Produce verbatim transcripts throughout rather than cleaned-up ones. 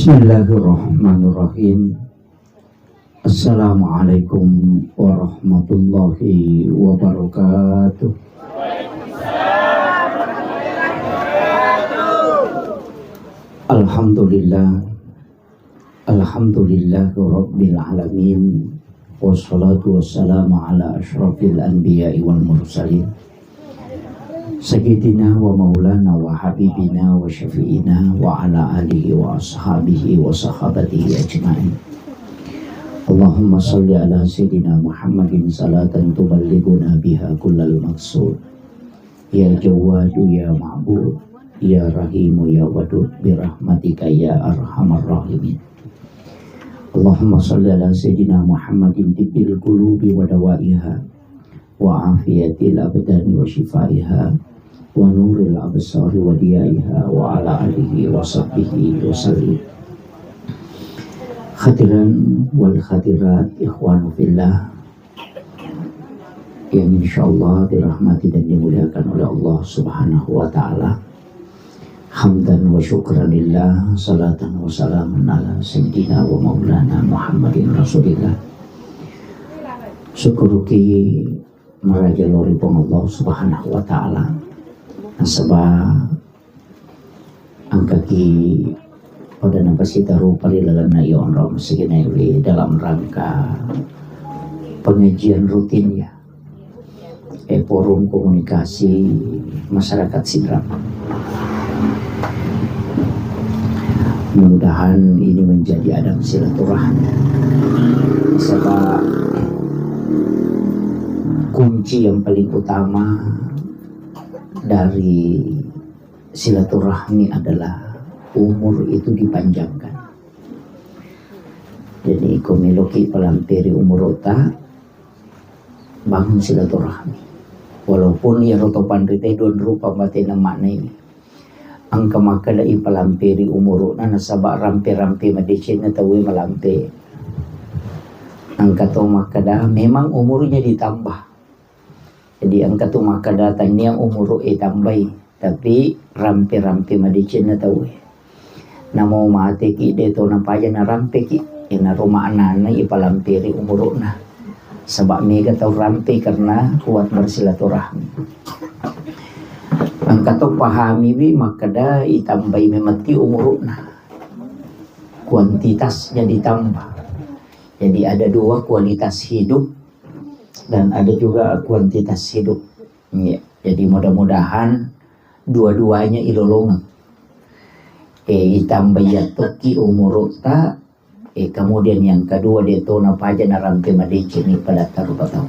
Bismillahirrahmanirrahim. Assalamualaikum warahmatullahi wabarakatuh. Alhamdulillah. Alhamdulillahirabbil alamin. Wassalatu wassalamu ala asyrafil anbiya'i wal mursalin. Sayyidina wa maulana wa habibina wa syafi'ina wa ala alihi wa ashabihi wa sahabatihi ajma'in. Allahumma salli ala sayyidina Muhammadin salatan tuballighuna biha kullal maqsud. Ya Jawadu ya Ma'bud, ya Rahimu ya Wadud, birahmatika ya arhamar rahimin. Allahumma salli ala sayyidina Muhammadin tibbil qulubi wa dawaiha, wa afiyatil abdani wa shifaiha, wa nuril absari wa diyaiha, wa ala alihi wa sahbihi wa sallim. Hadirin wal hadirat, ikhwanu fillah, yang insyaallah dirahmati dan dimuliakan oleh Allah Subhanahu wa Ta'ala. Hamdan wa syukran lillah, salatan wa salaman ala sayyidina wa maulana Muhammadin Rasulillah. Syukuruki maraja lori Puang Allah Subhanahu wa Ta'ala. Nasaba engkaki pada napasita rupa ri lalenna yonrong sigenai dalam rangka pengajian rutin ya. Eh, forum komunikasi masyarakat Sidrap. Mudah-mudahan ini menjadi adab silaturahmi. Sebab kunci yang paling utama dari silaturahmi adalah umur itu dipanjangkan. Jadi, ko meloki palamperi umurota, bangun silaturahmi. Walaupun iyaro to panrita dua rupa batena makna ini. Engka makkeda ipalamperi umuruna nasaba rampe-rampe madecenna tauwe malampe. Engka to makkeda memang umurnya ditambah. Jadi engka tu makkeda tania umuru e tambai, tapi rampe-rampe madecenna tauwe. Namo mateki de to napaja narampeki, enaro maknana ipalamperi umuruna. Sebab mega tau rampe karena kuat bersilaturahmi. Engka to pahami wi makkeda itambai memetti umuruna. Kuantitasnya ditambah. Jadi ada dua kualitas hidup dan ada juga kuantitas hidup. Iya. Jadi mudah-mudahan dua-duanya ilolongeng. Eh, itambai yattoki umurutta, eh, kemudian yang kedua de to napaja narampe madeceng ni pada taru patau.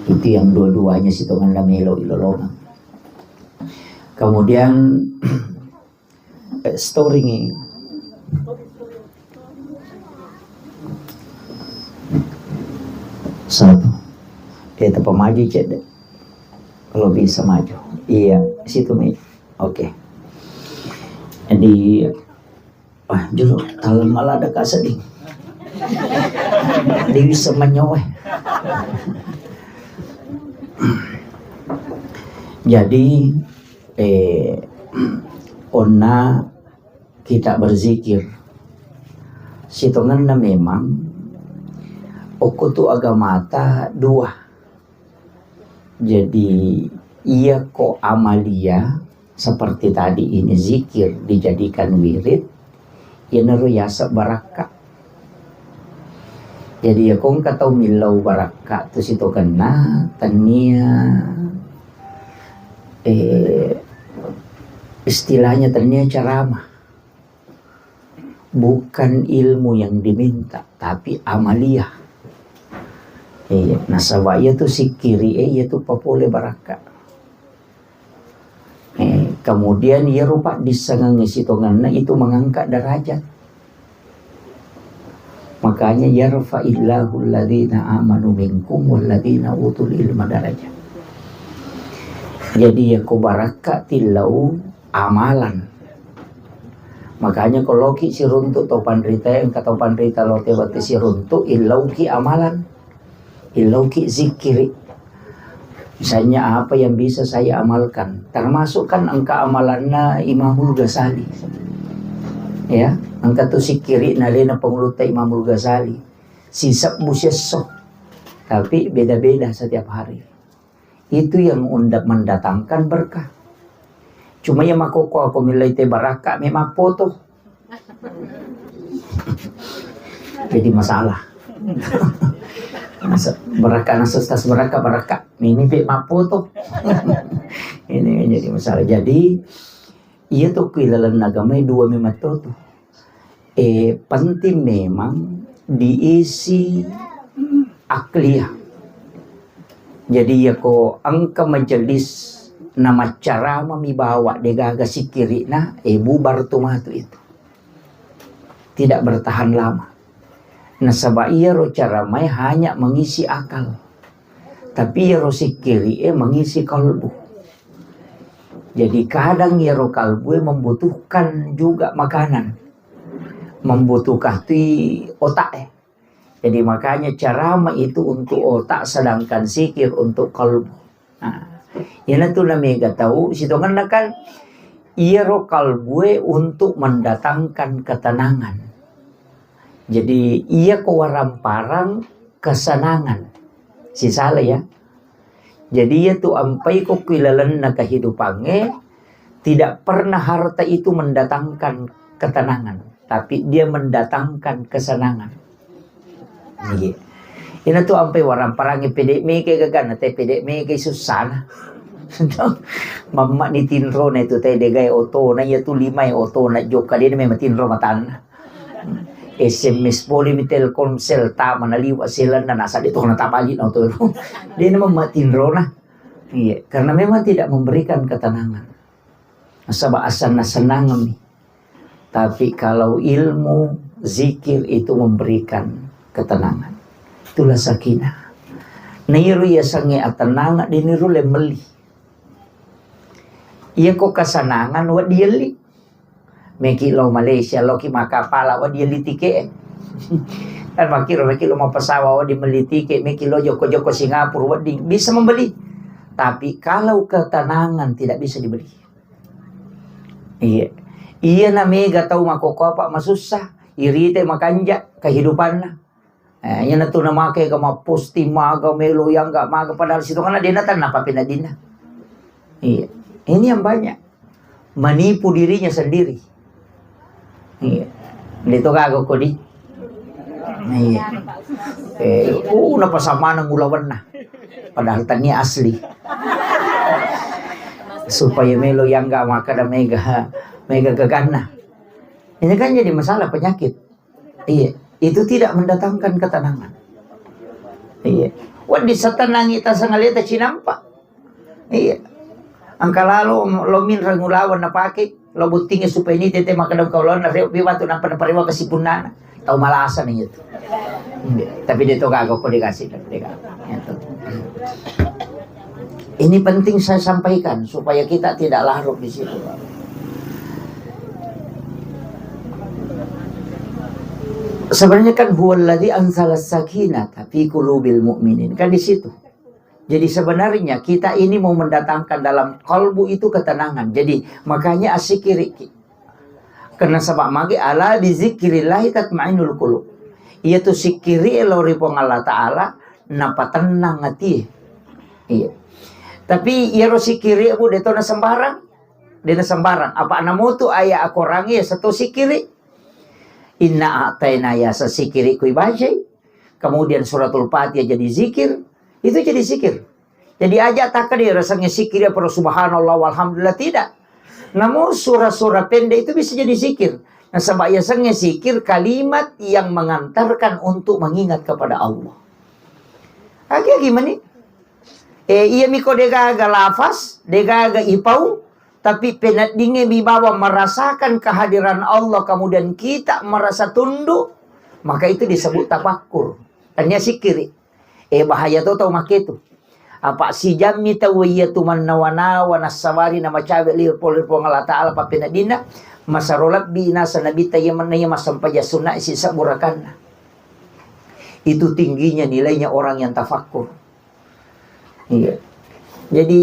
Itu yang dua-duanya sitongenna melo ilolongeng. Kemudian eh, storing ini. Satu. Eh, tepa maju cek deh. Kalau bisa maju. Iya, situ mi. Oke. Jadi, wah, jolo, talem malah ada kaseding. Dewi semenyowe. Jadi, eh, onna kita berzikir. Sitongenna memang okko tu agamata dua. Jadi, iya ko amalia seperti tadi ini zikir dijadikan wirid, iyanaro yaseng barakka. Jadi, iya ko engka tau millau barakka tu sitongenna, tennia, eh, istilahnya tennia ceramah. Bukan ilmu yang diminta, tapi amaliah. Iya, nasaba iya tu sikkiri e, iya tu papole barakka. Eh, kemudian iya rupa dissengengngi sitongenna itu mengangkat derajat. Makanya yarfa'illahu alladhina amanu minkum walladhina utul ilma darajat. Jadi iya ko barakka tillau amalan. Makanya ko loki siruntuk to panrita, engka to panrita lo tewate siruntuk, illauki amalan. Illauki zikiri. Misalnya apa yang bisa saya amalkan? Termasuk kan engka amalanna Imamul Ghazali. Ya, engka tu sikkiri nalena pangulutta Imamul Ghazali. Sisebbu siesso. Tapi beda-beda setiap hari. Itu yang unda-, mendatangkan berkah. Cuma ya makkokko ko millai te barakka me mappoto. Jadi masalah. Masa-, barakka nasa stas barakka, barakka. Ini pe mappoto. Ini jadi masalah. Jadi, iya tu ku ilalenna agama dua memang toto. Eh, penting memang diisi akliyah. Jadi, iya ko engka majelis na maccarama mi bawa degaga sikkiri'na, eh, bubar tu matu itu. Tidak bertahan lama. Nasaba iyaro caramae hanya mengisi akal. Tapi iyaro sikkiri'e mengisi kalbu. Jadi, kadang iyaro kalbue membutuhkan juga makanan. Membutuhkan tu otak, eh. Jadi, makanya carama itu untuk otak, sedangkan sikir untuk kalbu. Nah, iyana tu namega tau, sitongenna kan iyaro kalbue untuk mendatangkan ketenangan. Jadi, iya ko waramparang kesenangan. Sisala ya. Jadi, iya tu ampai ko ku ilalenna kehidupangnge, tidak pernah harta itu mendatangkan ketenangan, tapi dia mendatangkan kesenangan. Iya. Ina tu ampai waramparang pede meke gagana, te pede meke susana. Mamma ni tinrona itu te degai otona, iya tu limai otona jokka, de memang tinro matanna. S M S pole mi Telkomsel, tama naliwa selenna, nasa de tona tabali na oto. De memang matinrona. Iya, karena memang tidak memberikan ketenangan. Nasaba asanna senang mi. Tapi kalau ilmu, zikir itu memberikan ketenangan. Itulah sakinah. Nairu yasengnge atenanga, de niru le melli. Iya ko kasanangan, wa dielli. Meki lo Malaysia, lo ki makkapala, wa dielli tike. Dan makkiro meki lo mappesawa, wa dimelli tike, meki lo joko-joko Singapura, wa di-, bisa membeli. Tapi kalau ketenangan tidak bisa dibeli. Iya. Iya na mega tau makkokko apa masussa, irite makanja kehidupanna. Eh, iyana tu namake ga mapposting maga, melo yang ga maga, padahal sitongenna dena tanna papenadina. Iya. Ini yang banyak. Menipu dirinya sendiri. Iya. Deto gaga kodi. Iya. Eh, uh, napasamana mulawanna. Padahal tania asli. Supaya melo yang ga makkada mega, mega gaganna. Ini kan jadi masalah penyakit. Iya, itu tidak mendatangkan ketenangan. Iya. Wedding satenangi tasangaleta cinampa. Iya. Engka lalo lo minreng ulawan napake, lo bottingi supaya ni tete makkeda kaulana rewe batu nampa naparewa kesipunnana. Tau malasa ni itu. Iya. Tapi de to gaga ko dikasih, de gaga. Itu. Ini penting saya sampaikan supaya kita tidak larut di situ. Sebenarnya kan huwallazi anzala sakinata fi qulubil mu'minin. Kan di situ. Jadi sebenarnya kita ini mau mendatangkan dalam kalbu itu ketenangan. Jadi makanya asikiri. Karena sabab magi ala bizikrillahi tatmainnul qulub. Iya tu sikiri lao ri Puang Allah Ta'ala, napatennang ati. Iya. Tapi iyaro sikiri, Bu, de to na sembarang. De na sembarang. Apa namutu ayat Al-Quran ya satu sikiri. Inna a'taina ya sikiri kui bajai. Kemudian suratul Fatihah jadi zikir. Itu jadi zikir. Jadi aja takkeda rasengnge sikiri apa subhanallah walhamdulillah, tidak. Namun surah-surah pendek itu bisa jadi zikir. Nasaba yasengnge sikir kalimat yang mengantarkan untuk mengingat kepada Allah. Agi-agi mani. Eh, iya miko degaga lafaz, degaga ipau, tapi peneddingnge bibawa merasakan kehadiran Allah, kemudian kita merasa tunduk, maka itu disebut tafakkur. Tania sikiri. Eh, bahaya to tau make tu. Apa sijammi tau iya tu mannawa-nawa nassabari namacawe li pole Puang Allah Ta'ala pappeneddinna, masaro lebbi nasa nabitta iya manna iya massempajang sunna sisa burakanna. Itu tingginya nilainya orang yang tafakkur. Iya. Jadi,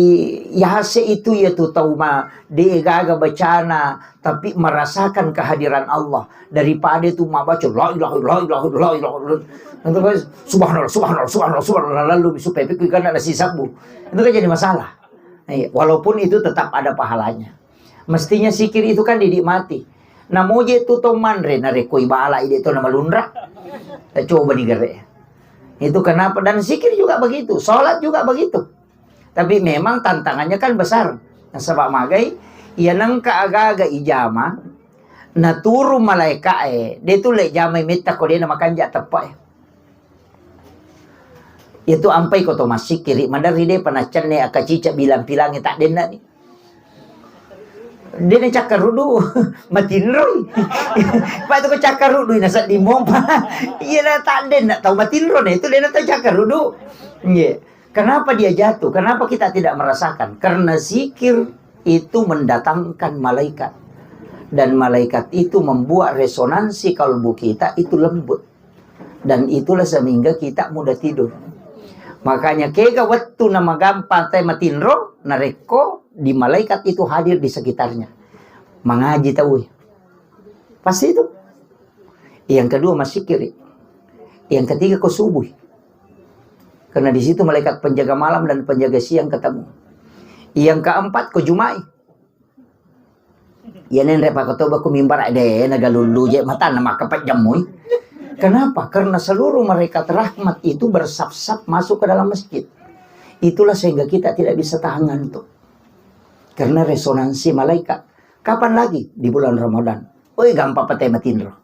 yase itu ya tu tau ma, de gaga bacana, tapi merasakan kehadiran Allah. Daripada itu mabaca, "La ilaha, la ilaha, la ilaha illallah." Itu kan, "Subhanallah, subhanallah, subhanallah, subhanallah," lalu supaya pikir kan ada sisabbu. Itu kan jadi masalah. Iya, walaupun itu tetap ada pahalanya. Mestinya zikir itu kan dinikmati. Namoje tu to manre, narekko ibala ide to namalunra. Kita coba nih gere. Itu kenapa? Dan zikir juga begitu, sholat juga begitu. Tapi memang tantangannya kan besar. Nasaba magai, iya nengka aga-aga ijama, naturu malaika e, de tu le jamai metta ko de na makanja teppe e. Itu ampai ko to massikkiri, maderri de panaccenne aka cicak bilang-pilangi tak denna ni. De na cakkarudu, matinroi. Pak tu ko cakkarudu na sedding mompa. Iya na tak denna tau matinro na itu de na tau cakkarudu. Iya. Kenapa dia jatuh? Kenapa kita tidak merasakan? Karena zikir itu mendatangkan malaikat. Dan malaikat itu membuat resonansi kalbu kita itu lembut. Dan itulah sehingga kita mudah tidur. Makanya kega wettu na magampang te matinro, narekko di malaikat itu hadir di sekitarnya. Mangaji tau. Pasti itu. Yang kedua massikkiri. Yang ketiga ko subuh. Karena di situ malaikat penjaga malam dan penjaga siang ketemu. Yang keempat ko jumai. Iya nenre pakotoba ku mimbar de na galullu je mata na makapajjammui. Kenapa? Karena seluruh malaikat rahmat itu bersaf-saf masuk ke dalam masjid. Itulah sehingga kita tidak bisa tahan ngantuk. Karena resonansi malaikat. Kapan lagi? Di bulan Ramadan. Oi, gampang pate matinro.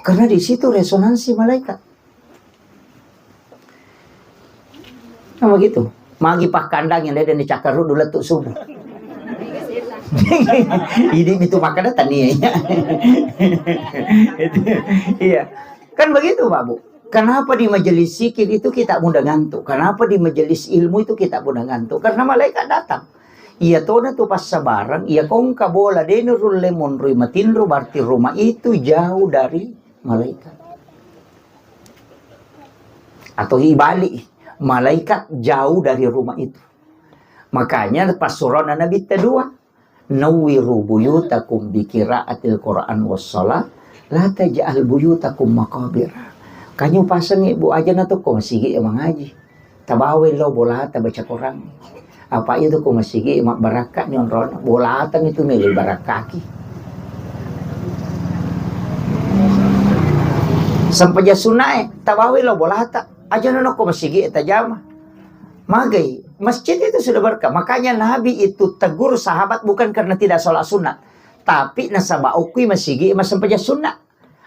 Karena di situ resonansi malaikat. Nah, begitu. Magi pakkandang yang ada di cakar dulu lettu subuh. Ini itu makanya tania. Iya. Kan begitu, Pak Bu. Kenapa di majelis zikir itu kita mudah ngantuk? Kenapa di majelis ilmu itu kita mudah ngantuk? Karena malaikat datang. Iya tona tu passabarang, iya kongka bola de nurulle monroi matinro, berarti rumah itu jauh dari malaikat. Atau ibalik, malaikat jauh dari rumah itu. Makanya pas surah Nabi kedua, "Nawwiru buyutakum bi qiraatil Qur'an was shalah, la taj'al buyutakum maqabir." Kanyu pasangi bu aja na tokko masigi mangaji. Tabawa lo bolata baca Quran. Apa itu ko masigi mabbarakka ni onrona. Bolata itu melo barakkaki. Sempajang sunnae, tabawa lo bolata. Aja na ko masigi tajama. Magai, masjid itu sudah berkah. Makanya Nabi itu tegur sahabat bukan karena tidak sholat sunat, tapi nasaba okui masigi massempajang sunat.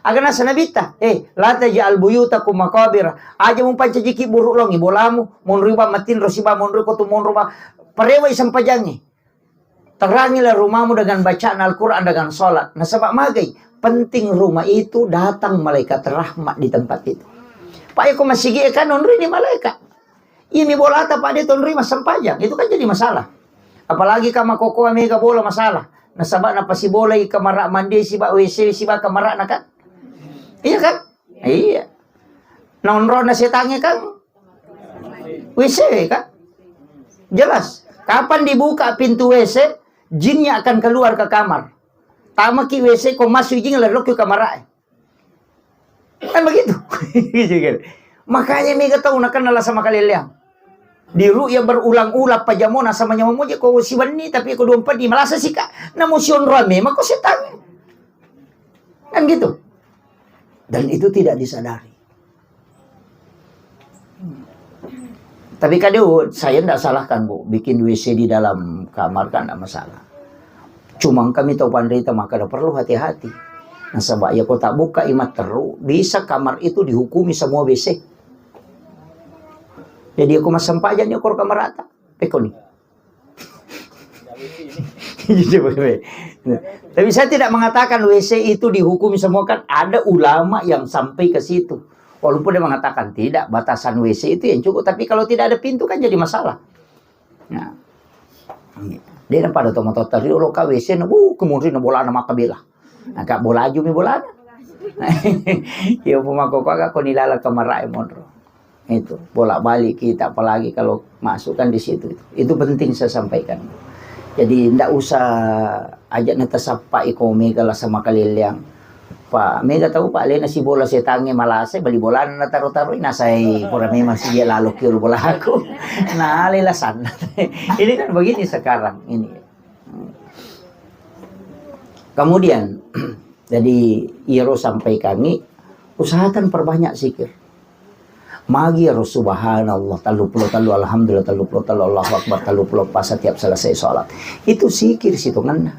Aga nasa Nabitta, "Eh, la taj'al buyutakum maqabir." Aja mupancajiki buruk longi bolamu, monrui ba matinro siba monrui ko tu monro ba. Parewai sempajangi. Terangilah rumahmu dengan bacaan Al-Quran, dengan sholat. Nasaba magai, penting rumah itu datang malaikat rahmat di tempat itu. Pak, iko masigi kan onrui ni malaikat. Iya mi bolata, Pak, de tonroi massempajang. Itu kan jadi masalah. Apalagi ka makokoa mega bola masalah. Nasaba napasibolai kamara mandi siba W C siba kamarana kan? Iya kan? Iya. Nonrona setangnge kan? W C kan? Jelas. Kapan dibuka pintu W C, jinnya akan keluar ke kamar. Tamaki W C ko masuk jing lari lokki kamarae. Kan begitu. Gitu kan. Makanya mega tau nakenna lasa makaleleang. Di ru'ya berulang-ulang pajamona sama nyawa moje ko siwenni tapi ko dua empat di malasa sika. Namu sionroa memang ko setan. Kan gitu. Dan itu tidak disadari. Tapi kadeu, saya ndak salahkan, Bu, bikin W C di dalam kamar kan ndak masalah. Cuma kami tahu panrita maka ada perlu hati-hati. Nasaba iya ko tabbuka i matteru, bisa kamar itu dihukumi semua W C. Jadi aku massempajang ni ko kamarata. Pekoni. Tapi saya tidak mengatakan W C itu dihukumi semua, kan ada ulama yang sampai ke situ. Walaupun dia mengatakan tidak, batasan W C itu yang cukup. Tapi kalau tidak ada pintu kan jadi masalah. Nah, dia pada tomato tadi lo ka W C na, bu, kemudian bolana maka bela. Nah, kak bola aju mi bolana. Iya pemako kau kau nilala kamar monro. Itu, bolak-balik kita, apalagi kalau masuk kan di situ. Itu penting saya sampaikan. Jadi, ndak usah aja natasappai ko mega lasa makaleleang. Pak, mega tahu, Pak, alena si bola setangnge malasa, bali bolana nataro-taroi, nasai pura memang si dia lalo kiro bolaku. Nah, ale lasanna. Ini kan begini sekarang ini. Kemudian, jadi, iyaro sampaikangi, usahakan perbanyak zikir. Magi iyaro subhanallah telluppulo tellu, alhamdulillah telluppulo tellu, Allahu Akbar telluppulo eppa setiap selesai sholat. Itu zikir sitongenna.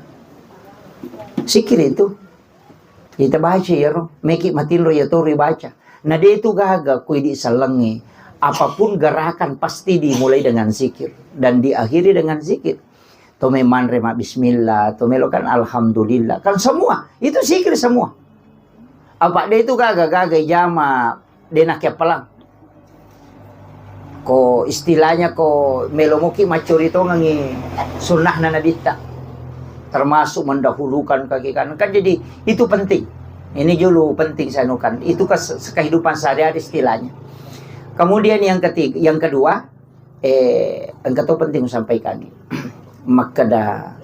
Zikir itu. Kita baca iyaro, meki matinro iyatoro ibaca. Nah, de tu gaga ko idi sellengnge. Apapun gerakan pasti dimulai dengan zikir dan diakhiri dengan zikir. To me manre ma bismillah, to melo kan alhamdulillah. Kan semua, itu zikir semua. Apa de tu gaga, gaga ijama de nakkeappalang. Ko istilahnya ko melo moki maccori tongengi sunnahna nabitta. Termasuk mendahulukan kaki kanan. Kan jadi itu penting. Ini dulu penting saya anukan. Itu ke kehidupan sehari-hari istilahnya. Kemudian yang ketiga, yang kedua, eh, engka to penting sampaikan. Makkeda,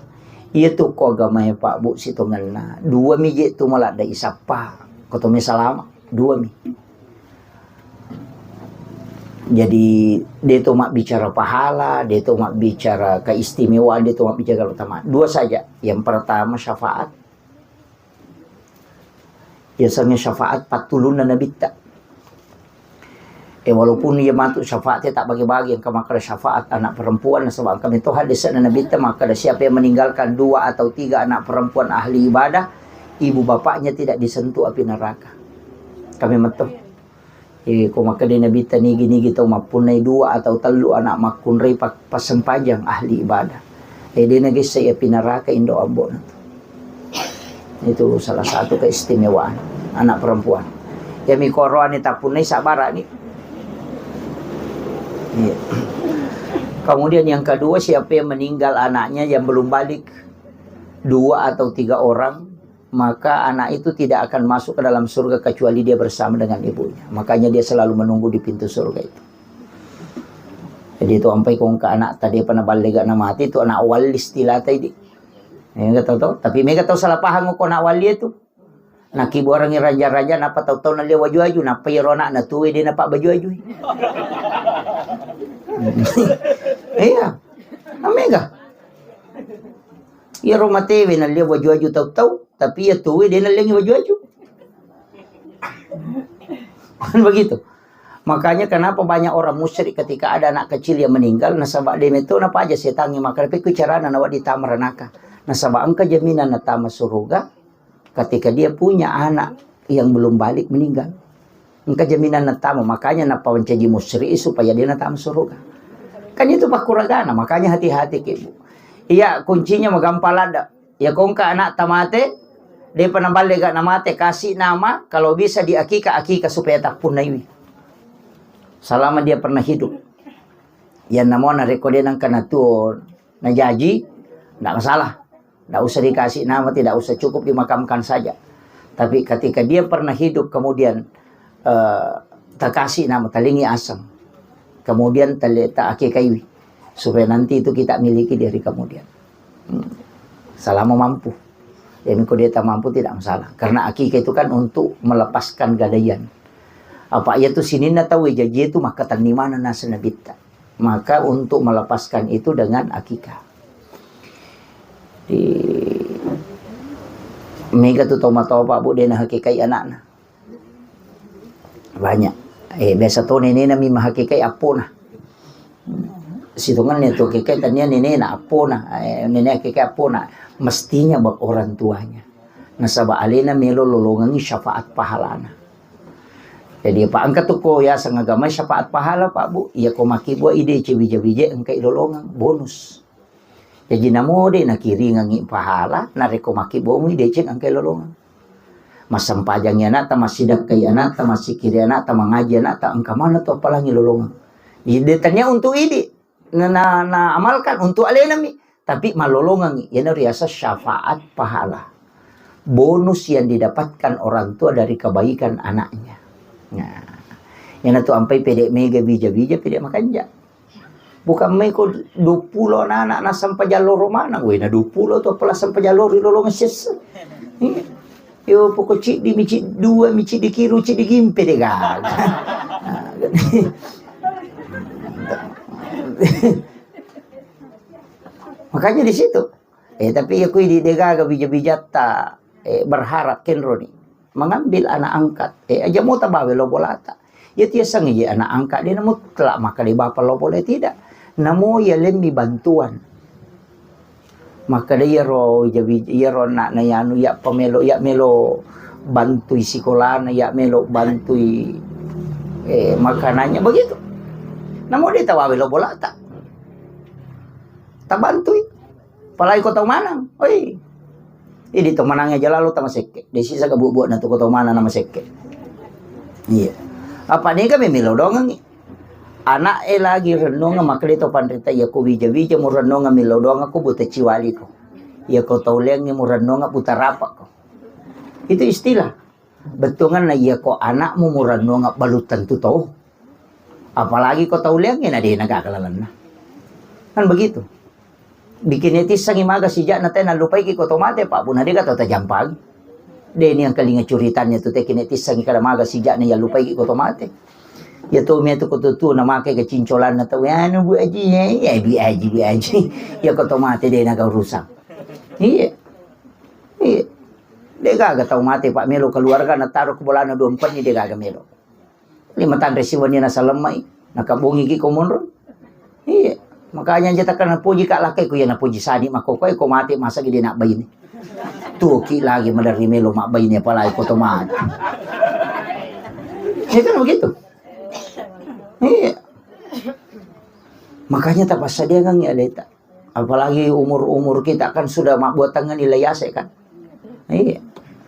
iya tu ko agamae Pak Bu sitongenna. Dua mi je tu maladde isappa. Ko to me salama, dua mi. Jadi, de to mabbicara pahala, de to mabbicara keistimewaan, de to mabbicara keutamaan. Dua saja. Yang pertama syafaat. Biasanya syafaat pattulunna nabitta. Eh, walaupun iya matu syafaat tak bagi-bagi, engka makkeda syafaat anak perempuan, nasaba engka meto hadisna nabitta makkeda siapa yang meninggalkan dua atau tiga anak perempuan ahli ibadah, ibu bapaknya tidak disentuh api neraka. Kami meto. Eh, ko makkeda nabitta nigi-nigi tau mappunnai dua atau tellu anak makkunrai pa-, passempajang ahli ibadah. Eh, de nagessa iya pinaraka indo ambo na tu. Itu salah satu keistimewaan anak perempuan. Ya mi koroane tappunnai sabara ni. Iya. Kemudian yang kedua, siapa yang meninggal anaknya yang belum balik, dua atau tiga orang, maka anak itu tidak akan masuk ke dalam surga kecuali dia bersama dengan ibunya. Makanya dia selalu menunggu di pintu surga itu. Jadi itu ampai kongka anak tadi pernah balle gak namati itu anak wali istilahnya ini. Ya, nggak tahu, tahu. Tapi mega tahu salah paham kok anak wali itu. Nah, ki buarangi raja-raja, napa tahu-tahu nalia waju-waju, napa iyaro anak na tuwe dia napa baju-waju. Iya. Nah, mega. Iyaro matewe nalia waju-waju tahu-tahu, tapi iya tuwe de nalliangi waju-waju. Kan begitu. Makanya kenapa banyak orang musyrik ketika ada anak kecil yang meninggal, nasaba de meto napaja setangnge maka pe ku carana nawa ditama ranaka. Nasaba engka jaminan natama suruga ketika dia punya anak yang belum balik meninggal. Engka jaminan natama, makanya napawancaji musyrik supaya dia natama suruga. Kan itu pakkuragana, makanya hati-hati ki, Bu. Iya, kuncinya magampang ladda. Ya kongka anak tamate, depa naballe gak namate, kasih nama, kalau bisa di akika, akika supaya tappunnaiwi. Selama dia pernah hidup. Yang namanya rekode nang kena tuo, najaji, ndak masalah. Ndak usah dikasih nama, tidak usah, cukup dimakamkan saja. Tapi ketika dia pernah hidup, kemudian, eh, takasih nama, talingi aseng. Kemudian tale-, ta akikaiwi. Supaya nanti itu kita miliki di hari kemudian. Hmm. Selama mampu. Ya, miko dia tak mampu, tidak masalah. Karena akikah itu kan untuk melepaskan gadaian. Apa iya tu sininna tau jaji itu maka tannimana nasa nabitta. Maka untuk melepaskan itu dengan akikah. Di mega tu tau matoa Pak Bu, de nahakikai anakna. Banyak. Eh, biasa to nenena mi mahakikai appona. Sitongenna tu hakikai tania nenena appona. Eh, nene hakikai appona. Mestinya bak orang tuanya. Nasaba alena melo lolongengi syafaat pahalana. Jadi apa engka tu ko yaseng agama syafaat pahala Pak Bu, iya ko makkibua ide ce wija-wije engka ilolongeng bonus. Jaji namo de nakiringengi pahala, narekko makkibua mu ideceng engka ilolongeng. Massempajang anakta, massidakkai anakta, massikiri anakta, mangaji anakta, engka mana tu appalangi lolongeng. Jadi de tania untuk idi. Na, na, na amalkan untuk alena mi, tapi malolongengi, iyana riaseng syafaat pahala. Bonus yang didapatkan orang tua dari kebaikan anaknya. Nah, Iyana tu ampai pede mega wija-wija, pede makanja. Bukan mai ko duappulo anak-anak nasempajang loro maneng. Weh, na duappulo tu apala sempajang loro ri lolongeng sessa. Iya. Yo, poko ciddi mi, cid-, dua mi, ciddi kiru, ciddi gimpe de gaga. Makanya di situ. Eh, tapi ya kui di de gaga bija-bijatta, eh, berharap kenroni. Mengambil anak angkat. Eh, aja mau tabawe lo bolata. Iya tiaseng iya anak angkat, de na mutlak makkeda bapa lo boleh, tidak. Namo iya lemmi bantuan. Makkeda iyaro wija-wija, iyaro anakna iyanu, iya pamelo, iya melo bantui sikolana, iya melo bantui, eh, makanannya, begitu. Namo de tawawe lo bolata. Tabantui. Apalagi ko tau maneng. Oi. Idi to manengnge aja lalo tamasekke. De sisa ga buak-buakna tu ko tau maneng namasekke. Iya. Apa nega memelo dongengi. Anak e lagi renunga makkeda to panrita, iya ko wija-wija mu renunga melo donga ko buta ciwali ko. Iya ko tau leangnge mu renunga buta rapak ko. Itu istilah. Bettuanna iya ko anakmu mu renunga balu tentu to. Apalagi ko tau leangnge na de na gaga lalenna. Kan begitu. Bikin tissengi maga sijakna te nallupaiki ko to mate, Pak, puna dega tau tajampangi. De ni engkalinga curitannya tu te kine tissengi kada maga sijakna yallupaiki ko to mate. Ya to me tu ko tu, tu na make ke cincolanna tau, anu Bu Aji, ya, ya Bu Aji, Bu Aji. Ya ko to mate de na gau rusak. Iya. Iya. De gaga tau mate, Pak, melo keluarga na taruh ke bolana dua empat ni de gaga melo. Lima tanre siwenni nasalemmai, nakabbongiki ko monro. Iya. Makanya aja takkan napoji ka lakkai ku iya napoji sani makko koe ko mate masa gede nak baine. Tuki lagi maderri melo mak baine apalagi ko to mate. Itu kan begitu. Iya. Makanya tak pasadiakan ya deta. Apalagi umur-umur kita kan sudah mabbuat tangan nilai ase kan. Iya.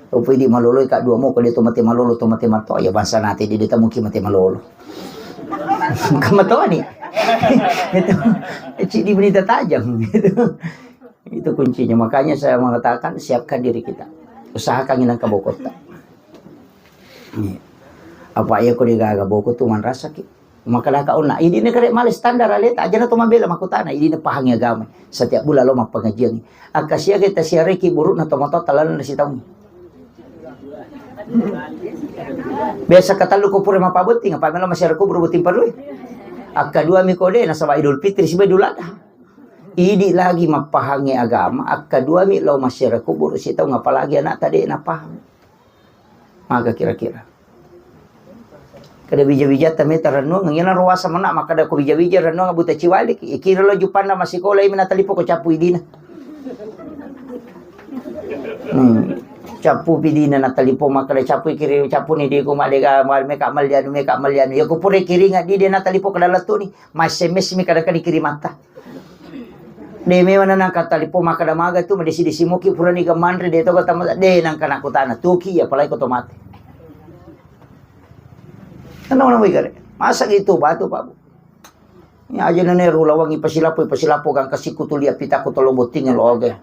Rupa idi malolo ka dua mo ko de to mate malolo to mate mato ya bangsa nate de de tamuki mate malolo. Kamatoani. Itu. Cidi berita tajam gitu. Itu kuncinya. Makanya saya mengatakan siapkan diri kita. Usahakan inang kabokotta. Iya. Apa iya ko de gaga boko tu manrasaki. Makkadaka onna, idina kare male standar aleta, ajana to mabela makkutana, idina pahangi agama. Setiap bulan lo mappengajiangi. Akka siaga tasiareki burukna tomatoatta lalenna sitaungi. Biasa katellu ko pura mapabotting, apa melo masiara kuburu botting parui. Akka dua mi kode nasaba Idul Fitri siba Idul Adha. Idi lagi mappahangi agama, akka dua mi lo masiara kuburu sitaung, apalagi anak tade napahang. Maga kira-kira. Kada bija-bija tame tarennuang, iyana ruasa mena makkada ko bija-bija rennuang buta ciwalik. Ikira lo jupanna masikola imi natalipo ko capu idina. Hmm. Capu pidina natalipo makkada capu ikiri capu ni diku madega meka malianu meka malianu. Ya ko pura kiringa di de natalipo kada lettu ni. Ma S M S mi kada kani kirimatta. De memang nangka talipo makkada maga tu madesi-desi moki purani ga manre de toga tama de nangka nakutana tuki ya apalagi ko to mate. Kenapa namanya gare? Masa gitu batu Pak Bu? Ya aja nene rulawangi pasilapo pasilapo gang kasiku tulia pitaku tolo botting lo oge.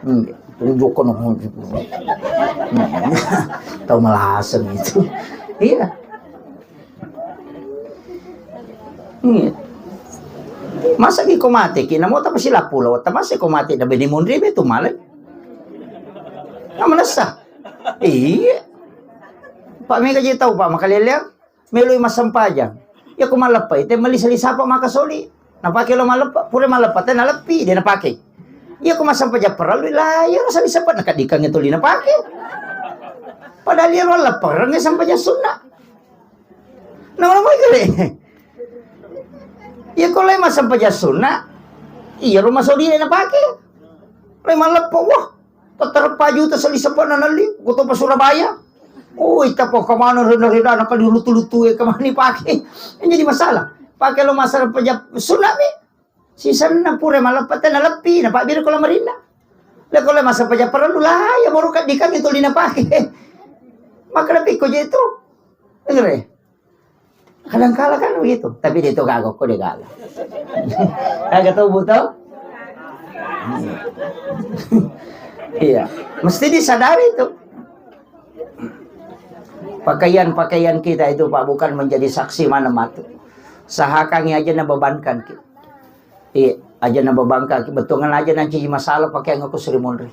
Hmm, tunjuk kono. Hmm. Tahu melasem itu. Iya. Iya. Masa ki ko mate ki, namo tapasilapu lo, tamase ko mate da beni monri be tu male. Na manessa. Iya. Pak mega je tau Pak makaleleang, meloi massempajang. Ya ko malleppa ite meli sali sapa maka soli. Napake lo malleppa, pura malleppa te naleppi de napake. Ya ko massempajang parellu la ya sali sapa nakadikang itu li napake. Padahal ya lo leppereng sempajang sunna. Nawa-nawa gare. Iya ko lai massempajang sunna, iya ro masodie napake. Lai malleppa, wah, tetterpa juta sali sepa nanelli, ko topa Surabaya. Oh, ita po kamana rena-rena naka dilutu-lutu e kamani pake. Jadi masalah. Pake lo massempajang sunna mi. Sisenna pura maleppa te naleppi, napabbiri ko lamarinna. Leko le massempajang parellu la ya baru kadikang itu li napake. Maka napikko je itu. Dengar ya? Kadangkala kan begitu, tapi dia itu gaga ko dia gaga. Gaga tau buto? Iya, mesti disadari itu. Pakaian-pakaian kita itu, Pak, bukan menjadi saksi mana matu. Sahakangi aja na bebankan ki. Iya, aja na bebankan ki. Betongan aja nanti masalah pakaian aku Sri Munri.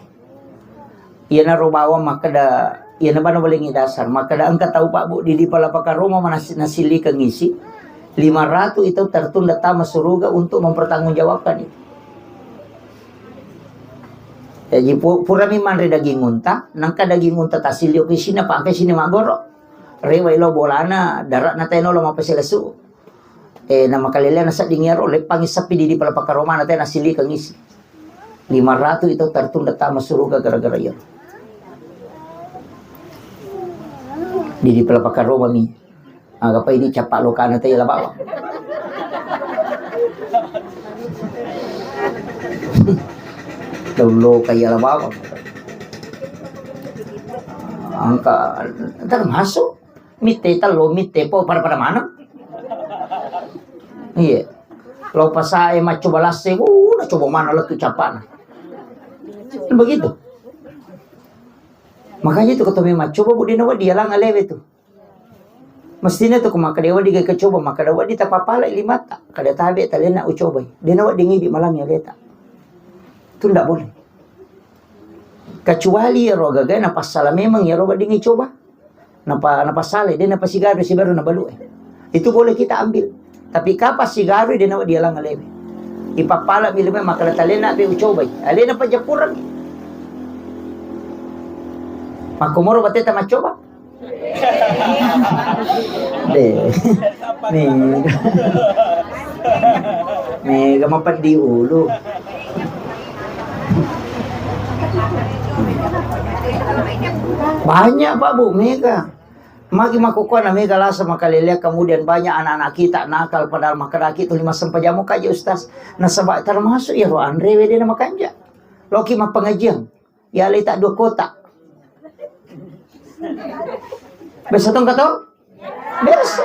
Iyana ro bawang makkeda, iyana bana welengi dasar. Makkeda engka tau, Pak, Bu, di, di pala pakaroma manasi-, nasilika ngisi. Lima ratu itu tertunda tama suruga untuk mempertanggungjawabkan itu. Jaji pu-, purami manre daging unta, nangka daging unta tasilio ke sini, apa angka sini maggoro. Rewa ilo bolana, darak na teno lo mapaselesu. Eh, na makalelea na sedding iyaro, leppangi sappi di, di pala pakaromana tena silikeng isi. Lima ratu itu tertunda tama suruga gara-gara iyaro. Di, di pala pakaromami. Aga pai di cappa lokana tei la bawang. Tau loka iya la bawang. Angka termasuk mitte tello, mitte po, pada-pada maneng. Iya. Lo pasae maccoba lasse, uh, na coba mana lettu cappana. Begitu. Makanya itu ketemu maccoba, Bu, dena wedding yalang alewe tu. Mestine tu ko makkeda wedding ga coba, makkeda wedding tapapala limatta, kada tabe talena ucobai. Dena wedding idi malang ya beta. Itu ndak boleh. Kecuali iyaro gaga napassala memang iyaro wedding icoba. Napa, napassalai, de napasigaru sibaru nabalu e. Itu boleh kita ambil. Tapi kapang sigaru de nawa dialang alewe. Ipappala mi lima makkeda talena be ucobai. Alena pajappureng. Makkomoro bateta maccoba. De. Mega. Mega mapeddi ulu. Banyak, Pak, Bu, mega. Magi makkukkuanna mega lasa makalelea, kemudian banyak anak-anak kita nakal, padahal makkedaki tuli massempajammu kaji Ustaz. Nasaba termasuk iyaro anrewe de namakanja. Loki mappengajian. Yaleta dua kotak. Biasa tong kato? Biasa.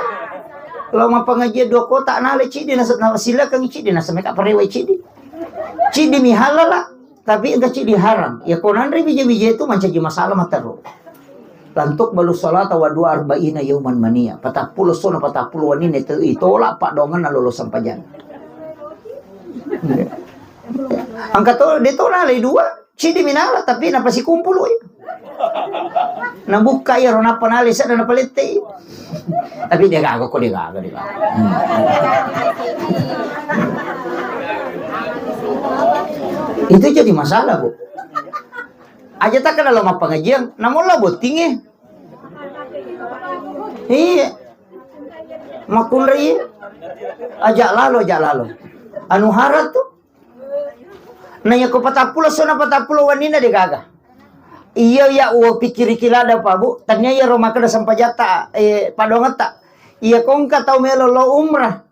Lo mappengajian dua kotak nale cidi nasa, na silakan cidi nasa meka parewa cidi. Cidi mi halala, tapi engka cidi haram. Ya ko nanre bija-bija itu mancaji masalah matero. Lantuk balu salata wa dua arba'ina yauman mania. Patappulo sona patappulo wanine itu itolak pak dongan lolo sampajang. Angka to de to nale dua. Cidi minala, tapi napasikumpului. Nabukka iyaro nappa nalai sedda napalettei. Tapi de gaga ko, de gaga, de gaga. Hmm. Itu jadi masalah, Bu. Aja tak kenal lo mappengajian, namun lo bottinge. Iya. Makunrai. Aja lalo, aja lalo. Anu harat tuh. Na iya ko patappulo sona patappulo wanina de gaga. Iya, iya, uwa pikiriki lada, Pak, Bu. Tania iya ro makkeda sempajatta, eh, padongetta. Iya ko engka tau melo lo umrah.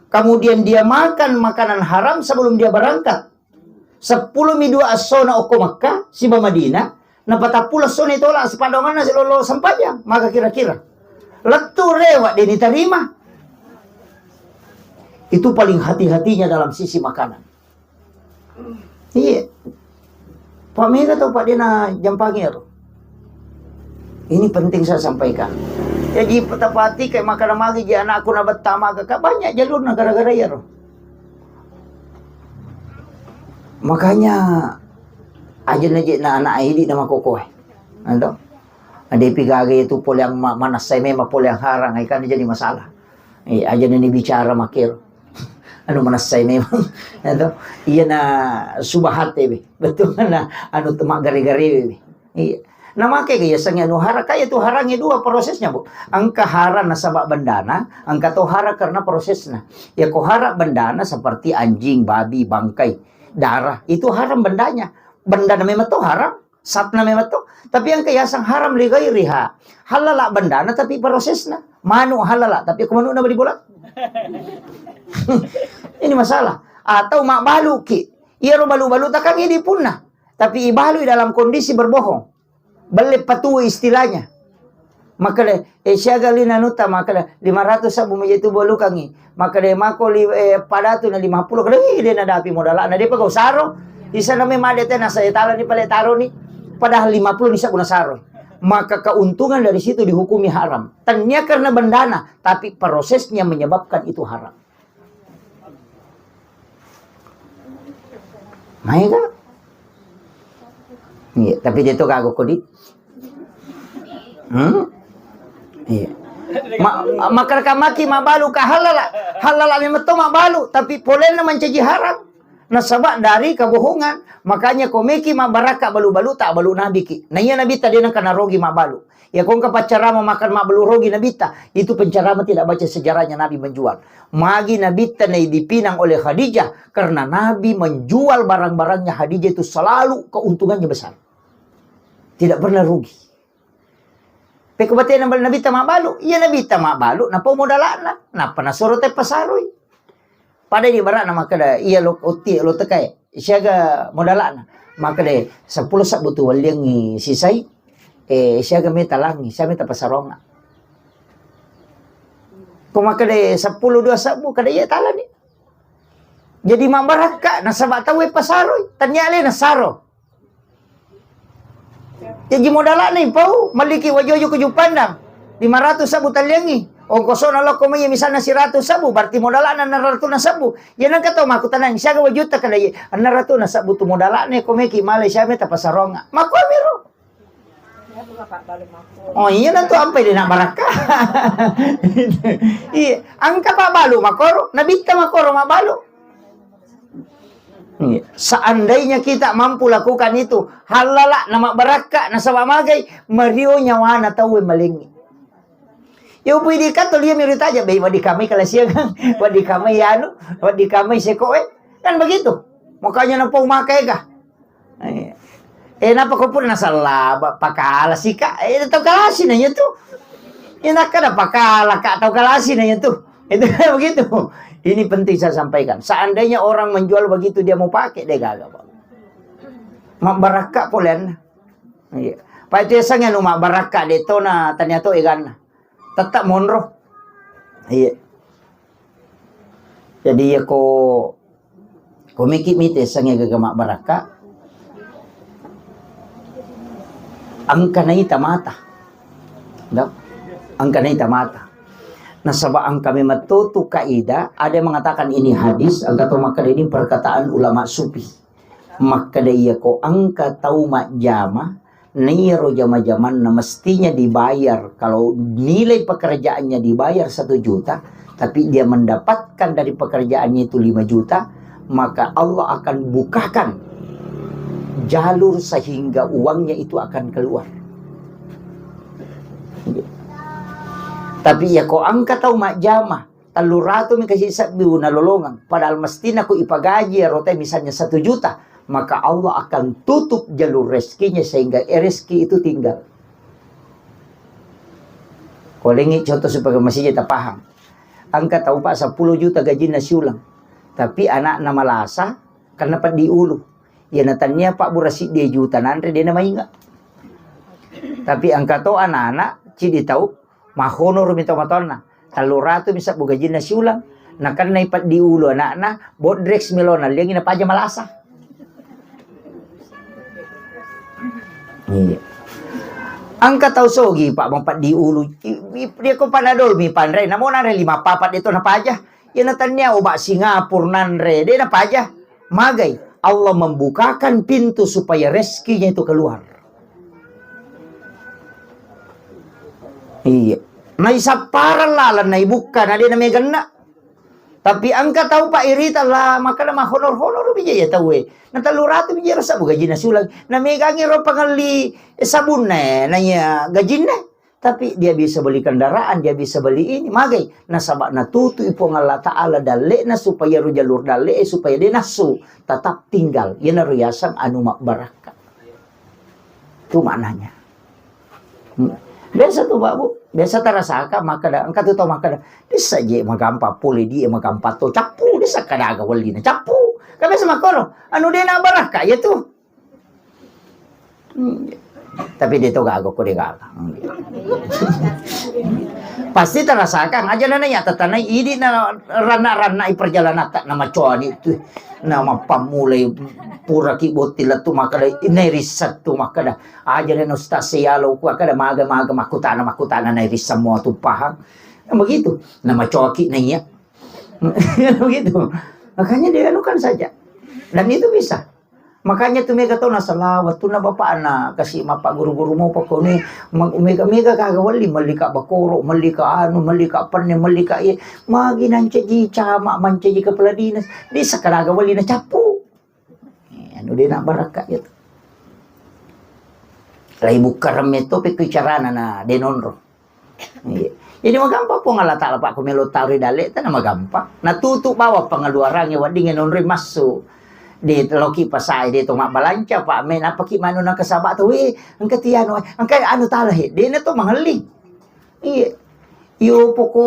Kemudian dia makan makanan haram sebelum dia berangkat. Seppulo mi dua essona okko Makkah, siba Madinah, na patappulo essona itolak sipadonganna silolo sempajang, maka kira-kira. Lettu rewa de diterima. Itu paling hati-hatinya dalam sisi makanan. Iya. Pak mega tau Pak dena jampangi ero. Ini penting saya sampaikan. Jadi petapati kayak makanan magi ji anakku na betta maka, Kak, banyak jalurna gara-gara ero. Makanya aja na je na anak idi na makokoe. Anto? Adepi gaga itu pole yang ma-, manessai memang pole yang harang, ai kan jadi masalah. Eh, aja na ni bicara makero. Anu manessai memang. Anto? Iya na subhat be. Betul na anu temak gare-gare be. Iya. Na make ke yasengnge anu hara, kaya tu harangnge dua prosesnya, Bu. Engka hara nasaba bendana, engka to hara karena prosesna. Ya ko hara bendana seperti anjing, babi, bangkai, darah, itu haram bendanya. Bendana memang to haram, satna memang to. Tapi engka yaseng haram li ghairiha. Halala bendana tapi prosesna. Manu halala, tapi ko manukna bali bola. Ini masalah. Atau mabbaluki. Iyaro balu-balu takang ini punna. Tapi ibalui dalam kondisi berbohong. Belle patu istilahnya. Makkeda, eh, siaga lina nutta, makkeda, lima ratus sabbu maja tu bolukangi. Makkeda, mako li-, eh, padatu na lima puluh, kada, ih, de nadapi modalana, de pegau saro. Isa name made tena saya tala ni pale taro ni. Padahal lima puluh ni sabbu na saro. maka keuntungan dari situ dihukumi haram. Tania karena bendana, tapi prosesnya menyebabkan itu haram. Maega? Iya, tapi dia tu kagok kodi. Hmm? Iya. Ma-, makkeda maki mabbalu ka halala. Halala memang to mabbalu, tapi polenna mancaji haram. Nasaba dari kebohongan. Makanya komeki mabbarakka balu-balu tak balu nabiki. Nah iya nabi tadi nang kana rogi mabbalu. Ya kongka paccarama makan mabbalu rogi nabitta. Itu pencerama tidak baca sejarahnya nabi menjual. Magi nabitta nai dipinang oleh Khadijah karena nabi menjual barang-barangnya Khadijah itu selalu keuntungannya besar. Tidak pernah rugi. Pekko batena bal Nabitta mabbalu, iya Nabitta mabbalu, napau modala'na, nappa nasuro te pasaroi. Pada di bara'na makkeda, iya lo otti lo tekai, siaga modala'na. Makkeda, seppulo sabbu tu walliangngi sisai, eh, siaga meta langi, siaga meta pasaronna. Ko makkeda seppulo dua sabbu, kada iya talani. Jadi mabbarakka, nasaba tauwe pasaroi, tania le nasaro. Jaji modala'na ipau, malliki wajojo ke Jupandang, lima ratus sabbu talliangngi. Ongkosona lokko mai misalna siratu sabbu, berarti modala'na enam ratus sabbu. Ya nangka tau makkutanang, siaga wajutta kada ye, enam ratus sabbu tu modala'na ko meki Malaysia me tapasarong. Makkuamiro. Oh iya nantu ampai de na barakka. Iya, angka pa balu makoro, nabitta makoro mabalu. Iya. Seandainya kita mampu lakukan itu, halala na mabbarakka nasaba magai, mario nyawana tauwe malengi. Yo pui di kato lia mi ritaja bei wadi kamai kala siagang, wadi kamai anu, wadi kamai sekoe. Kan begitu. Makanya napau maka ega. Eh, eh, napa ko pura nasalla ba-, pakala sika? Eh, tau kalasi nanya tu. Ina kada pakala ka tau kalasi nanya tu. Itu begitu. Ini penting saya sampaikan. Seandainya orang menjual begitu dia mau pakai, dia gagal, Pak. Mabbarakka poleanna. Iya. Pak itu yasangnge anu mabbarakka de tona tania to eganna. Tetap monro. Iya. Jadi iya ko, ko miki mite sange gaga mabbarakka. Engka naita mata. Dah. Engka naita mata. Nasaba engka memang to tu kaidah, ada yang mengatakan ini hadis, engka to makkeda ini perkataan ulama sufi. Makkeda iya ko engka tau majjama, naiyaro jama-jamanna mestinya dibayar, kalau nilai pekerjaannya dibayar satu juta, tapi dia mendapatkan dari pekerjaannya itu lima juta, maka Allah akan bukakan jalur sehingga uangnya itu akan keluar. Tapi iya ko engka tau majjama, tellu ratu mi kasi sebbi nalolongeng, padahal mestinya ko ipagaji ero te misalnya satu juta, maka Allah akan tutup jalur rezekinya sehingga rezeki itu tinggal. Kolengi contoh supaya masih kita paham. Engka tau pak seppulo juta gajinna siulang, tapi anakna malasa karena peddi ulu. Iya natannia pak bura siddi juta nanre dena mainga. Tapi engka to anak-anak cidi tau Mahonoro mi tomatoanna. Tellu ratu mi sebbu gajinna siulang. Nakennai peddi ulu anakna, bodrex melona liangi napaja malasa. Iya. Engka tau sogi pak mapeddi ulu. I, i, dia ko panadol mi panre, namo nare lima papat itu napaja. Iya natannia obat Singapura nanre, de napaja. Magai, Allah membukakan pintu supaya rezekinya itu keluar. Iya. Naisapparang lalang naibukka na de nameganna. Tapi engka tau pak irita la makkeda mahonor-honor bija iya tauwe. Na tellu ratu bija rasa bu gajinna siulang. Namegangi ro pangelli sabunna na iya gajinna. Tapi dia bisa beli kendaraan, dia bisa beli ini, magai. Nasaba natutu i Puang Allah Ta'ala dalle'na supaya ro jalur dalle'e supaya de nassu, tetap tinggal. Iyanaro yaseng anu mabbarakka. Itu maknanya. Hmm. Biasa tu Pak Bu, biasa tarasaka makkeda, engka tu tau makkeda, dessa je magampa pole die magampa to cappu, dessa kada aga wellina cappu. Kan biasa makkoro, anu de na barakka ya tu. Hmm. Tapi de to gaga ko de gaga. Hmm. Pasti tarasakang aja nana ya tatanai idi na ranna-ranna i perjalanan tak nama coni tu. Na mappammulai puraki botting lettu makkeda, nairisseng tu makkeda, aja na ustaz siyalo ku makkeda maga-maga makkutana-makkutana nairisseng mua tu pahang. Begitu. Na macoki na iya. Begitu. Makanya dianukan saja. Dan itu bisa. Makanya tu mega tau nasala wettunna bapakna kasi mappaguru-guru mopa koni, ma-, mega-mega kaga welli, melli ka bakoro, melli ka anu, melli ka penne, melli ka iye. Magi nancaji camat, mancaji kepala dinas. Di sekadaga welli na cappu. Eh, anu de na barakka itu. Lai bukka remme to pe ku carana na de nonro. Iya. Jadi magampang Puang Allah Ta'ala, Pak, ko melo tau ri dalle, tena magampang. Na tutu bawang pengeluarannya wedding nonroi massu. De loki pasai de to mabbalanca, Pak, me napaki manu na kesaba to, "Weh, engka tianu, engka anu tala he." De na to mangelli. Iya. Yo poko,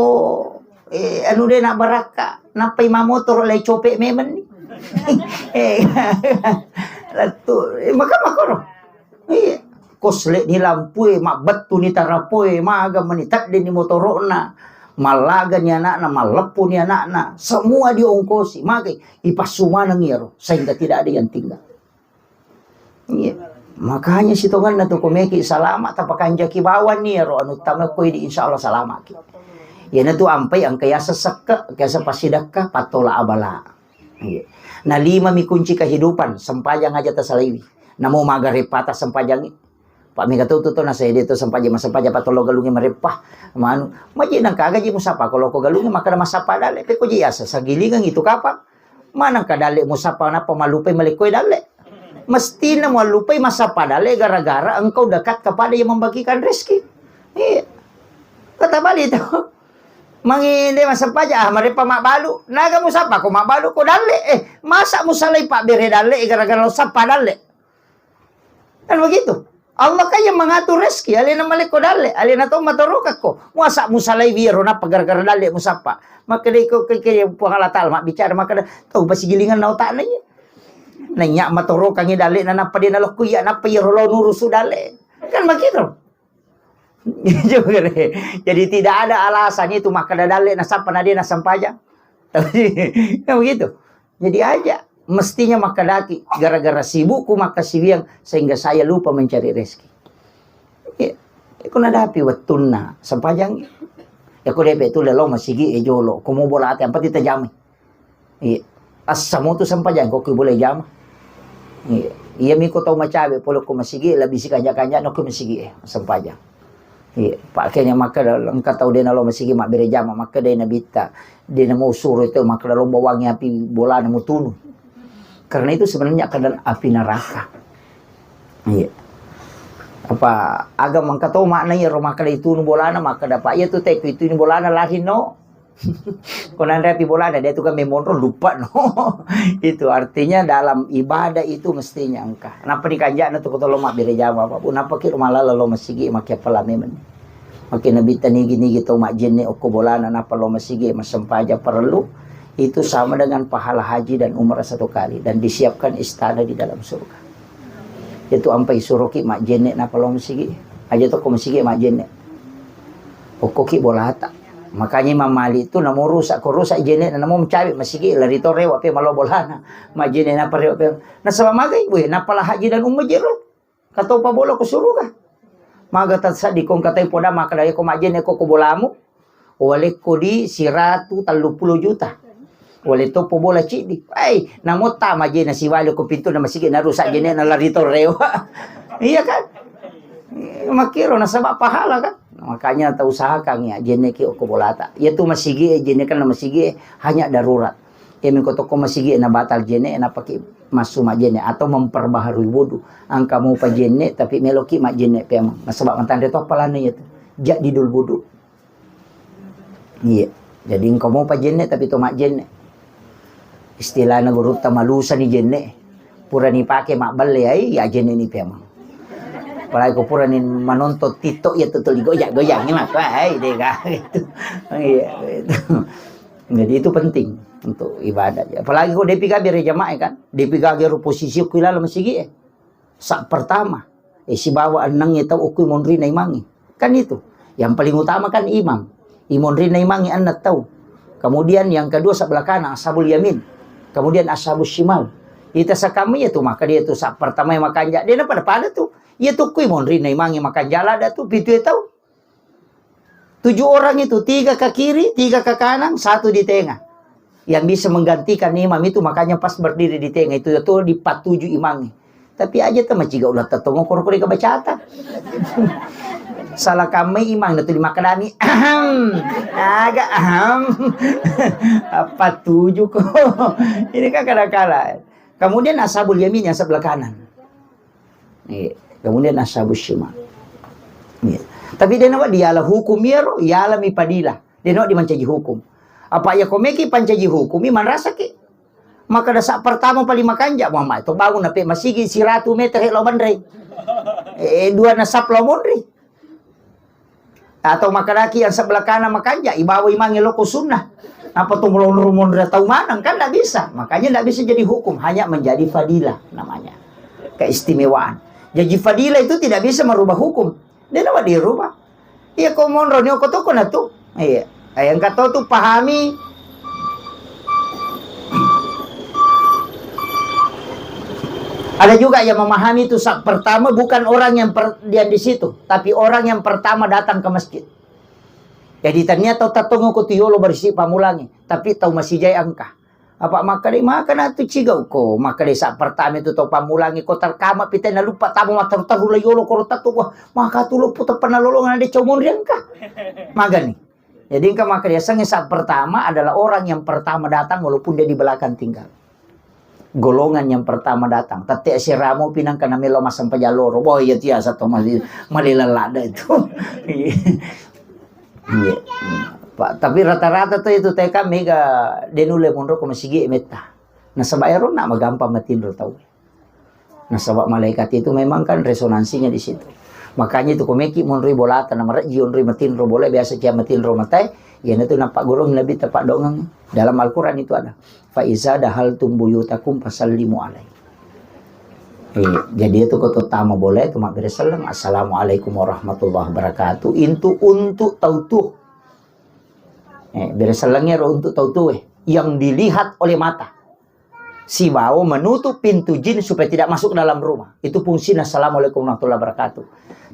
eh, anu de na barakka, nappai mamotoro lai cope memang ni. Eh, lettu, eh, maka makoro. Iya. Kosle ni lampue, mabbettu ni tarapoe, maga meni tedde ni motoro'na, mallaga ni anakna, malleppu ni anakna, semua diongkosi, magai ipassu maneng iyaro, sehingga tidak ada yang tinggal. Iya. Makanya sitongenna tu komeki salama, tapakanjaki bawang ni iyaro anu tamekko idi, insya Allah salamaki. Iyana tu ampai engka yasa sekke, yasa pasidakka, patola abala. Iya. Na lima mi kunci kehidupan, sempajang aja tasalaiwi. Namo maga repata sempajangi. Pak mega tu tu na sede tu sempajang, masempajang patolo galungi marepa. Manu, maji nang kaga ji musapa ko loko galungi makkeda masapa dalle pe ko ji asa sagilingang itu kapang. Manang ka dalle musapa nappa mallupai malekkoe dalle. Mestina muallupai masapa dalle gara-gara engkau dekat kepada yang membagikan rezeki. Iya. Kata balik itu. Mangi de masempajang, ah, marepa mabbalu. Naga musapa ko mabbalu ko dalle. Eh, masa musalai pabbere dalle gara-gara lo sappa dalle. Kan begitu. Allah kan yang mengatur rezeki, alena malekko dalle, alena to matorokakko. Masa musalai wiro nappa gara-gara dalle musappa. Makkeda iko ke, ke Puang Allah Ta'ala mabbicara makkeda, tau pasigilingan na otakna iya. Nanya matorokangi dalle na nappa de nalokko iya nappa iyaro lo nurusu dalle. Kan begitu. Jadi tidak ada alasan itu makkeda dalle nasappa na de nasempajang. Kan begitu. Jadi aja mestinya makkedaki gara-gara sibukku makkasiwiang sehingga saya lupa mencari rezeki. Iya. Iko nadapi wettunna sempajang. Ya ko depe tu lelo masigi e jolo, ko mo bola ate ampa tajamai. Iya. Assamo tu sempajang ko ki boleh jama. Iya. Iya miko tau macawe pole ko masigi lebih si kanja-kanja no ko masigi e sempajang. Iya, pakkeda makkeda engka tau de nalo masigi mabbere jama, makkeda nabitta de namo suro itu makkeda lomba wangi api bolana mutunu. Karena itu sebenarnya keadaan api neraka. Iya. Apa aga mangka to makna iyaro makkeda itunu bolana, makkeda apa iya tu te ku itunu bolana lari no. Ko nanre api bolana, dia tu kan memonro lupa no. Itu artinya dalam ibadah itu mestinya engka. Nappa dikanja'na tu ko tolong mabbere jama, Pak. Bu, nappa ki malala lo masigi makke pala memang. Makke nabitta nigi-nigi tau majjenne okko bolana nappa lo masigi massempajang parellu. Itu sama dengan pahala haji dan umrah satu kali dan disiapkan istana di dalam surga. Itu ampai suruki majjenne nappa lo masigi. Aja to ko masigi majjenne. Okkoki bolata. Makanya Imam Malik itu namo rusak, ko rusak jene namo mencabik masigi lari to rewa pe malo bolana. Majene napa rewa pe. Nasaba magai, weh, napa la haji dan umrah jero. Kato pa bola ko suruga. Maga tasadi kong katai poda makkeda ko majene ko ko bolamu. Walekko di siratu tellu pulo juta. Wale toppo bola ciddi. Ai, namo tama je na siwali ko pintu na masigi na rusak jene na lari to rewa. Iya kan? Makkiro nasaba pahala kan? Makanya ta usahakan ya jene ki okko bolata. Iya tu masigi e jene kan masigi e hanya darurat. Iya miko toko masigi e na batal jene na pake massu majene atau memperbaharui wudu. Angka mo pa jene tapi meloki majene pemang. Nasaba matanre to apalana iya tu. Jadi dul wudu. Iya. Jadi engka mopa jenne tapi to majjenne. Istilahna gurutta malusani jenne. Purani pake mabballe ai ya jenne ni pemang. Apalagi ko purani manonton TikTok ya tu tuli goyang-goyang ni maka ai dega gitu. Iya gitu. Jadi itu penting untuk ibadah. Apalagi ko depi gabe re jamaah kan. Depi gabe ro posisi ko ilala masigi e. Sa pertama, eh, sibawa enneng tau okui monrina imangi. Kan itu. Yang paling utama kan imam. Imonrina imangi enneng tau. Kemudian yang kedua sebelah kanan ashabul yamin. Kemudian ashabus shimal. Ita sakamma iya tu maka dia tu sa pertama yang makanja. Dia na pada-pada tu. Iya tu kui monri na imangi makanja lada tu pitu tau. Tujuh orang itu, tiga ke kiri, tiga ke kanan, satu di tengah. Yang bisa menggantikan imam itu, makanya pas berdiri di tengah itu, itu dipatuju imamnya. Tapi aja tu maciga ulah tettongo koro-koro ka bacata. Salah kamai imam itu dimakadani. Ahem. Aga ahem. Apa tuju ko. Ini kan kadang-kala. Kemudian ashabul yamin yang sebelah kanan. Iya. Kemudian ashabus shimal. Iya. Tapi dia nawa diala hukum iyaro, iala mi padila. Dia nawa dimancaji hukum. Apa ya komeki pancaji hukum, iman rasa ke. Maka dasa pertama paling makanja, Muhammad itu bangun nape masigi siratu meter hek lo banre. Eh, dua nasab lo monri. Atau makadaki yang sebelah kanan makanja, ibawa imangi loko sunnah. Apa tu melonro monri tau manang, kan ndak bisa. Makanya ndak bisa jadi hukum, hanya menjadi fadilah namanya. Keistimewaan. Jadi fadilah itu tidak bisa merubah hukum. Dia nawa dirubah. Iya ko monro ni oko toko na tu. Iya. Eh, yang kata tu pahami. Ada juga yang memahami itu sa pertama bukan orang yang per, yang di situ, tapi orang yang pertama datang ke masjid. Jadi ternyata tau tattongo ko tu yolo berisi pamulangi, tapi tau masih jai angka. Apa makkeda, makkeda tu cigau ko, makkeda sa pertama itu tau pamulangi ko terkama pita na lupa tamo matteru-teru la yolo koro tatu ko, maka tu lupa tepana lolongan de comon riangka. Magani. Jadi engka makkeda sange sa pertama adalah orang yang pertama datang walaupun dia di belakang tinggal. Golongan yang pertama datang. Tette siramo pinang kana melo massempajang loro. Boh, iya tiasa to mali, mali lelada itu. Iya. Iya. Pak, tapi rata-rata tuh itu T K mega denule monro ko masigi metta. Nasaba ero na magampang matinro tau. Nasaba malaikat itu memang kan resonansinya di situ. Makanya itu komeki monroi bolata na marejji onroi matinro bola biasa cia matinro matai. Iya itu nampak gurung Nabi tepak dongeng dalam Al-Quran itu ada. Fa iza dahaltum buyutakum fasallimu alaihi. Eh, jadi itu kau terutama boleh itu mabbere selleng. Assalamualaikum warahmatullahi wabarakatuh. Itu untuk tau tuh. Eh, bere sellengnya ro untuk tau tuh eh, yang dilihat oleh mata. Sibawa menutup pintu jin supaya tidak masuk ke dalam rumah. Itu fungsinya assalamualaikum warahmatullahi wabarakatuh.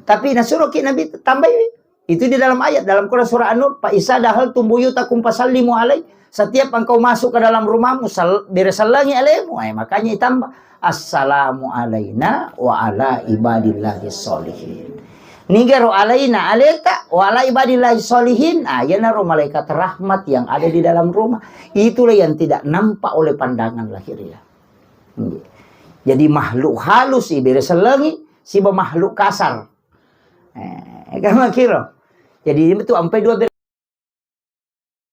Tapi nasuruh ki Nabi tambahi. Itu di dalam ayat, dalam Quran surah An-Nur, fa iza dahaltum buyutakum fasallimu alaihi. Setiap engkau masuk ke dalam rumahmu, sal, bere sellengi alemu. Eh, makanya ditambah, assalamu alaina wa ala ibadillahi sholihin. Nigaro alaina aleta, wa ala ibadillahi sholihin. Ah, iyanaro malaikat rahmat yang ada di dalam rumah. Itulah yang tidak nampak oleh pandangan lahiriah. Jadi makhluk halus ibere sellengi, siba makhluk kasar. Eh, kan makiro. Jadi itu ampai dua